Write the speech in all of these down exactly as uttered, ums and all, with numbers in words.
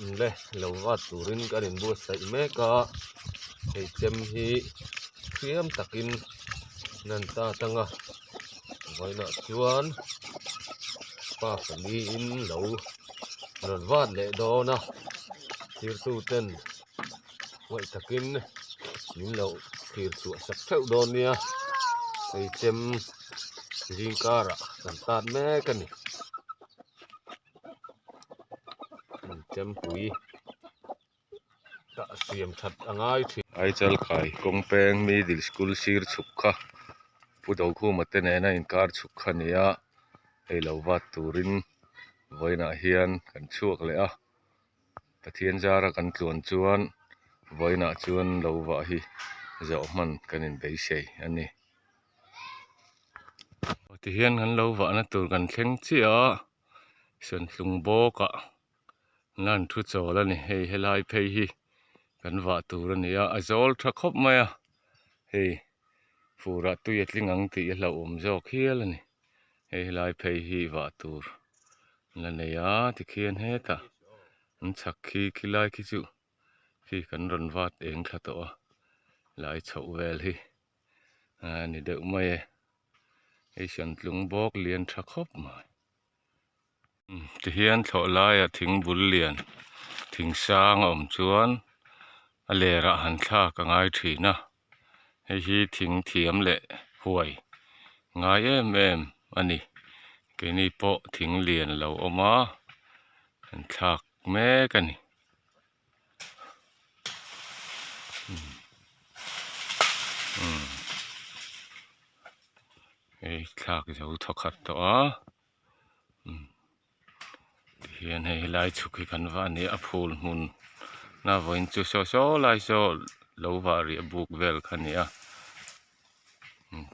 Le, lo vat turin kan inbuatsaih mek a, hei chem hi hriam takin nan ta tang a. Vawiinah chuan pa pali in lo rawn vat leh dawn a, thlirtuten vawi takin min lo thlir chhuah sak theuh dawn nia. Hei chem zingkarah kan tat mek a ni. Chempui ta siam that a ngai ṭhin. Aichal khai kawng peng middle school sir chhuk kha Pu Dokhuma te nena inkar chhuk kha nia, hei lo vat turin vawiinah hian kan chhuak leh a. Pathian zara kan tluan chuan vawiinah chuan lo vah hi zawh hman kan inbeisei a ni. Tihian kan lo vahna tur kan thleng chiah a, Santhlung bawkah lan thu chawl a ni. Hei, helai phei hi kan vah tur a ni a, a zawl ṭha khawp mai a. Hei, furah tui a tling ang tih a hlauhawm zawk hial a ni. Hei, helai phei hi vah tur la nei a, tikhian heta an chhak khi, khi lai khi chu khi kan rawn vat eng thla tawh a, lai chhoh vel hi a ni deuh mai e. Hei, Santhlung bawk lian ṭha khawp mai. Tihian thlawh laia thing bul lian, thing sang a awm chuan a lerah han thlak a ngai ṭhin a. Hei hi thing thiam leh huai ngai em em a ni. Keini pawh thing lian lo awm a, han thlak mek a ni. Hei thlak zo thaw khat tawh a. Tihian hei, helai chhuk hi kan va ni a, phul hmun na vawiin chu saw saw lai saw lo vah rih a buk vel kha ni a.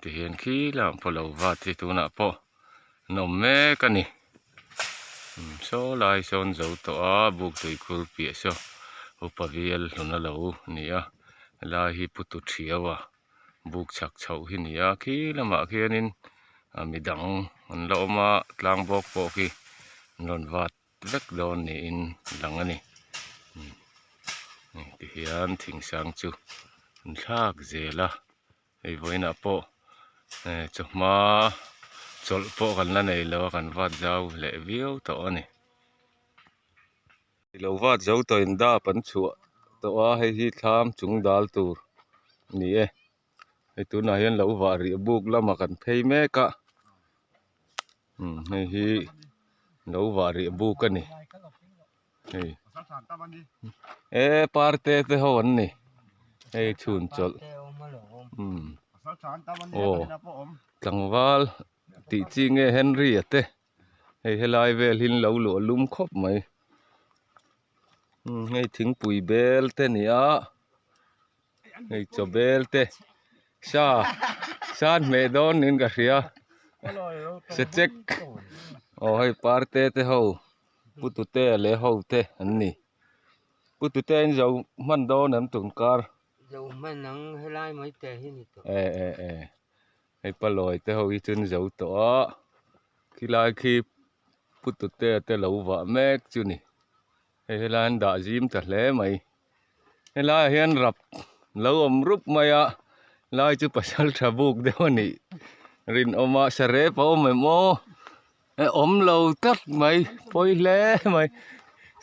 Tihian khi lam pawh lo va ti tunah pawh nawm mek a ni. Saw lai sawn zo tawh a, buk tui kul piah saw upa vial hlun a lo ni a. Helai hi Pu Tuṭhiau a buk chhak chhoh hi ni a, khi lamah khianin a midang an la awm a, tlang bawk pawh khi an rawn vat vek dawn niin lang a ni. Tihian thing sang chu an thlak zel a, hei vawiinah pawh, eh, chawhma chawlh pawh kan la nei lo a, kan vat zau leh viau tawh a ni. Lo vat zo tawh in dap an chhuah tawh a, hei hi thlam chung dal tur ni e. Hei tunah hian lo vah rih buk lama kan phei mek a. Hmm, hei hi lo vah rih buk a ni. Hei. E, parte te ho an ni. Hei chhun chawlh. Hmm. Aw. Tlangval tih chi nge Henry a te. Hei, helai vel hin lo luah lum khawp mai. Hmm, hei thingpui bel te ni a. Hei chaw bel te. Sa, san hmeh dawn niin ka hria. Sa chek. Aw, hei parte te ho. Pu Tutea le ho te an ni. Pu Tutea in zo hman dawn em tun kar? Zo hman ang, helai mai te hi ni tawh. E, e, e. Hei Palawi te ho hi chun zo tawh a. Khi lai khi Pu Tutea te lo vah mek chu ni. Hei, helai an dah zim ta hle mai. Helai hian rap lo awm rup mai a. Lai chu pasalṭha buk deuh a nih. Rinawm a, sarep a awm em aw? E, awm lo tlat mai, pawi hle mai.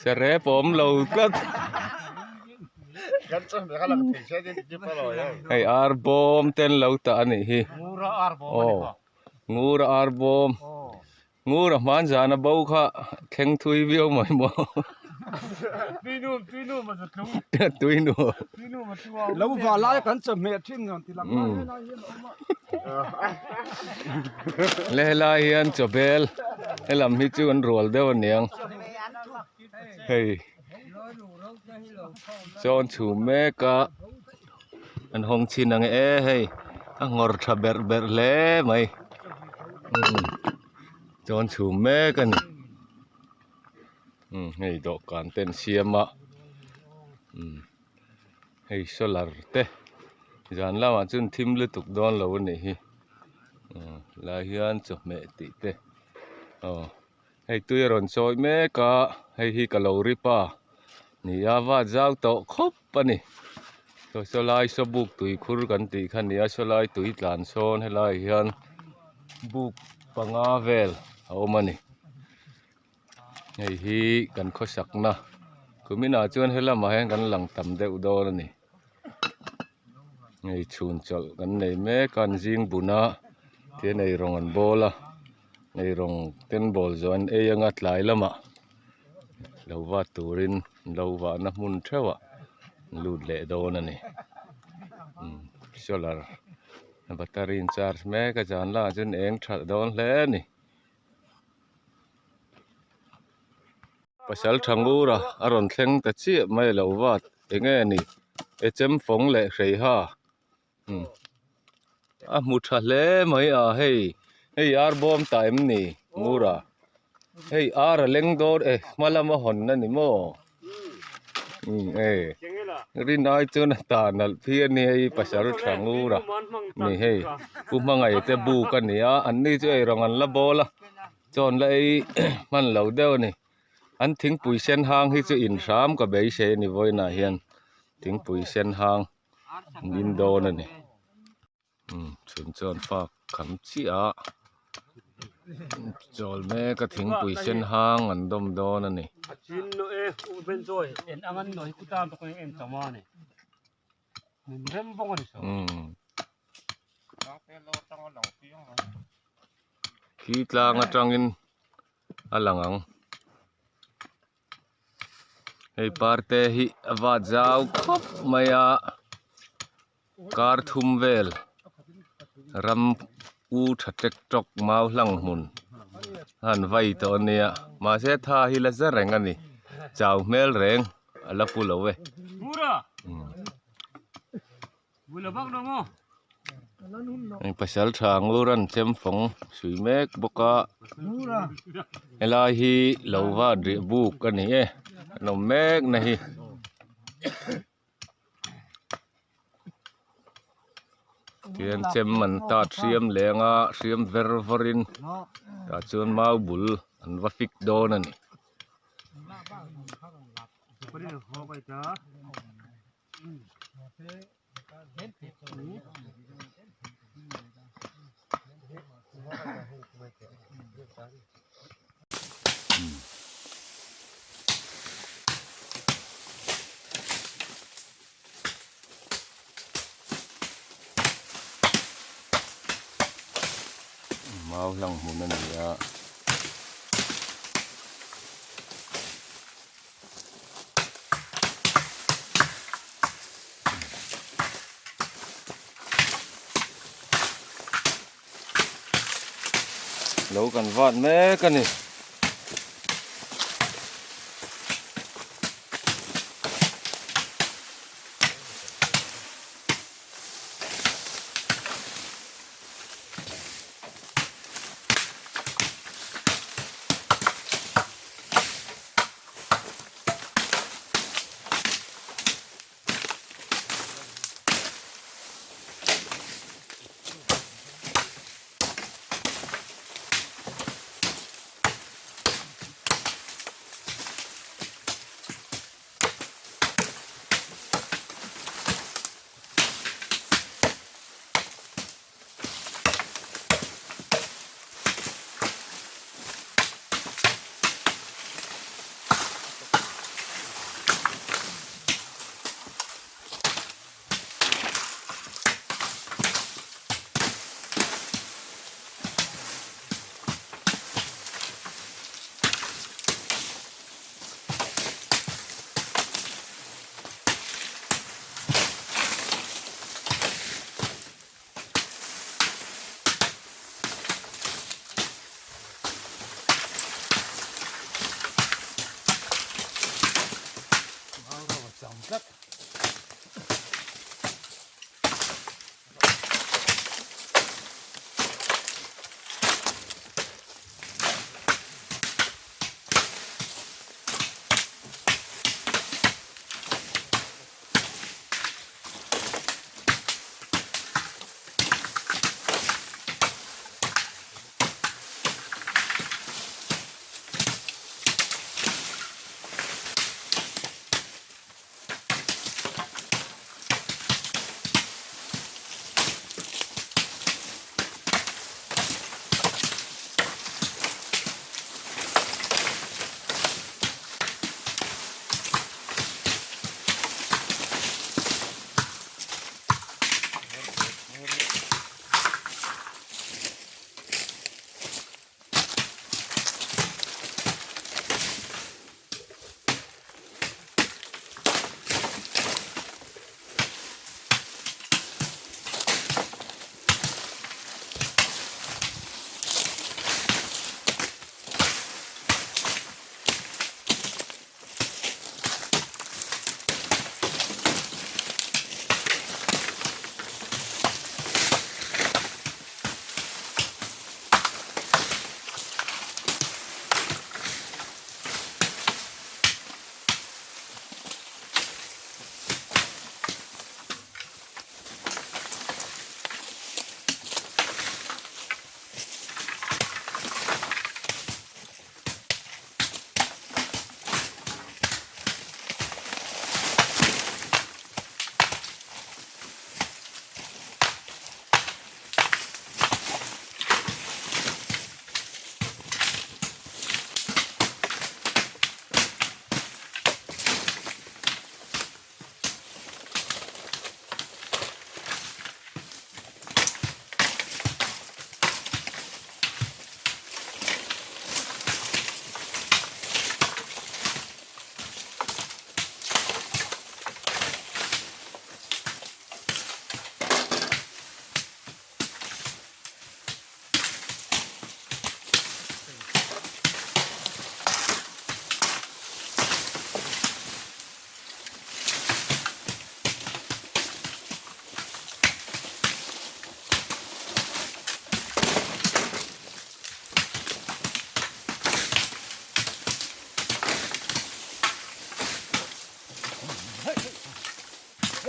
Sarep a awm lo tlat. Kan chawhmeh kha lang thei se ti ti Palawi e. Hei, ar bawm te an lo ta a nih hi. Ngura ar bawm a ni kha. Ngura ar bawm. Aw. Ngura hman zana bo kha thleng thui viau mai maw? Tuinu, tuinu ma za tlung. Tuinu. Tuinu ma tlung. Lo va lai kan chawhmeh ṭhin ngang ti lam. Mm. Le helai hian chaw bel. He lam hi chu an rual deuh a niang. Hei. Chawn chhum mek a. An hawng chhin ang e hei. A nghawr ṭha ber ber hle mai. Hmm. Chawn chhum mek a ni. Hmm, hei dawhkan te an siam a. Hmm. Hei solar te. Zan lamah chuan thim lutuk dawn lo a nih hi. Hmm, lai hian chawhmeh tih te. Aw. Hei tui a rawn chawi mek a, hei hi ka lo ri pa. ni a, va zau tawh khawp a ni. Saw, saw lai saw buk tui khur kan tih kha ni a, saw lai tui tlan sawn helai hian buk panga vel a awm a ni. Hei hi kan khawsakna. Kuminah chuan he lamah hian kan lang tam deuh dawn a ni. Hei chhun chawlh kan nei mek a, an zing bun a, tihian eirawng an bawl a, eirawng ten bawl zawh an ei anga tlai lamah lo vat turin lo vahna hmun theuhah lut leh dawn a ni. Hmm, solar battery in charge mek a, zan la chuan eng ṭha dawn hle a ni. Pasal Thangura a rawn thleng ta chiah mai lo vat. Eng nge ni? E chem fawng leh hrei ha. Hmm. A hmu ṭha hle mai a hei. Hei ar bawm ta em ni? Ngura. Hei ar a leng dawn e, hma lama hawn a ni maw? Hmm, e. Rin ai chuan a ta nalh phi a ni hei, Pasal Thangura. Ni hei. Pu Hmangaih te buk a ni a. An ni chu eirawng an la bawl a. Chawn la ei hman lo deuh a ni. An thingpui sen hang hi chu inhram ka beisei a ni vawiinah hian. Thingpui sen hang an in dawn a ni. Hmm, chhun chuan fak kham chiah a. Chawl mek a, thingpui sen hang an dawm dawn a ni. A chin no e, u ben chawi. En angan no hi kutam to ko en chama ni. Min rem vawng a ni saw. Hmm. Khi tlang aṭangin a lang ang. Hei parte hi a vat zau khawp mai a. Kar thum vel ram u ṭha tek ṭawk mau hlang hmun han vai tawh a nia. Mahse, tha hi la za reng a ni. Chau hmel reng a la pu lo e. Hmm. Hei Pasal Thangura an chem fawng sui mek bawk a. Helai hi lo vat rih buk a ni e. An awm mek na hi. Tihian chem an tat hriam leng a, hriam ver varin. Tah chuan mau bul an va fik dawn a ni. Mau hlang hmun a ni a. Lo kan vat mek a ni.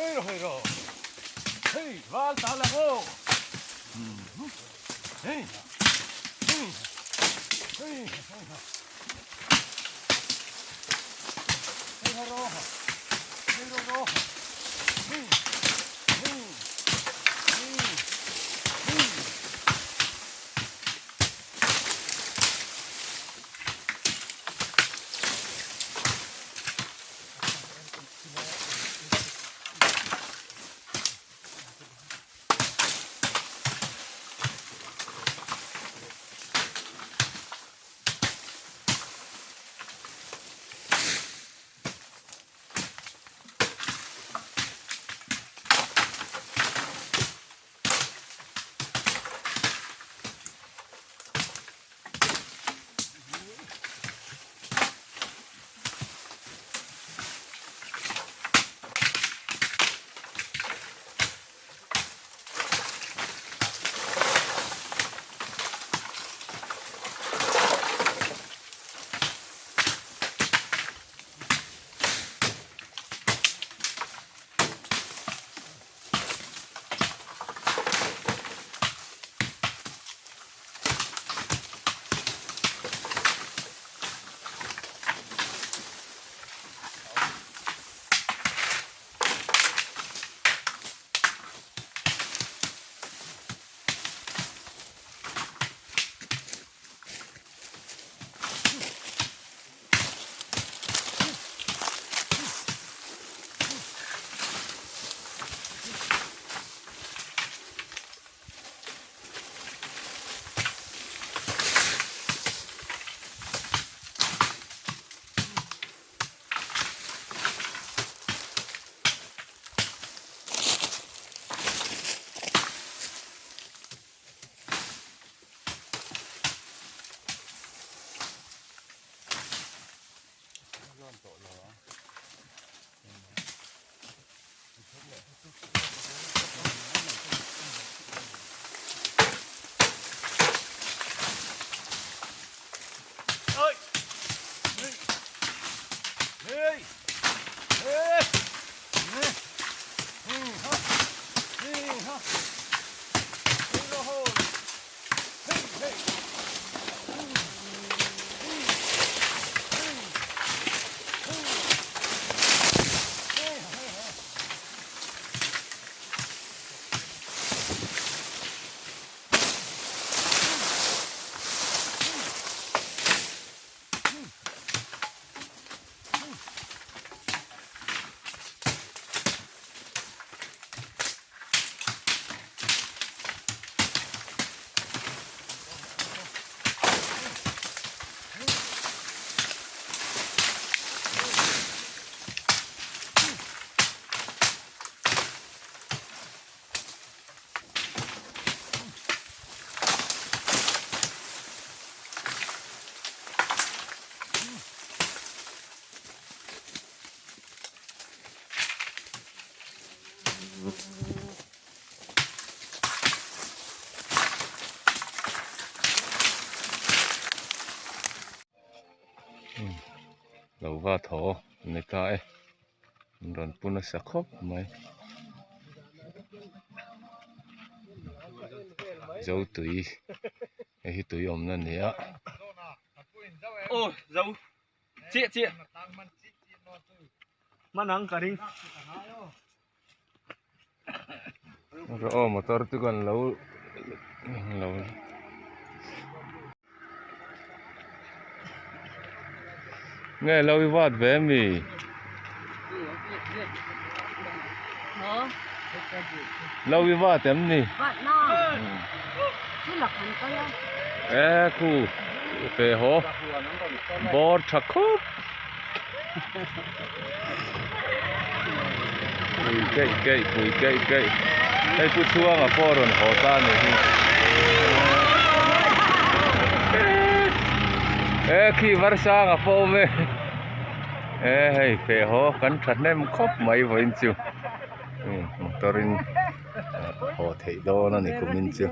Hei ro, hei ro. Hei, val ta la ro. Hmm. Hei. Hei. Hei. Hei. Hei ro. Hei ro ro. Hei. Hei. Hei. Hei. Lo va thaw ni ta e. Rawn pun a sa khawp mai. Zo tui. Hei hi tui awmna ni a. Aw, zo. Chiah, chiah. Manang ka ring. Aw, motor tu kan lo, lo. Nge lo i vat ve mi? Lo i vat em ni? Vat na. Hmm. Chu la khan ka la. E khu. Fe ho. Bor tha khawp. Pui kei kei, pui kei kei. Hei pu chuang a pawh rawn haw ta ni hi. E khi var sang a pawh me. E hei fe ho kan tha hnem khawp mai vawiin chu. Hmm, motor in, eh, haw theih dawn a ni kumin chu.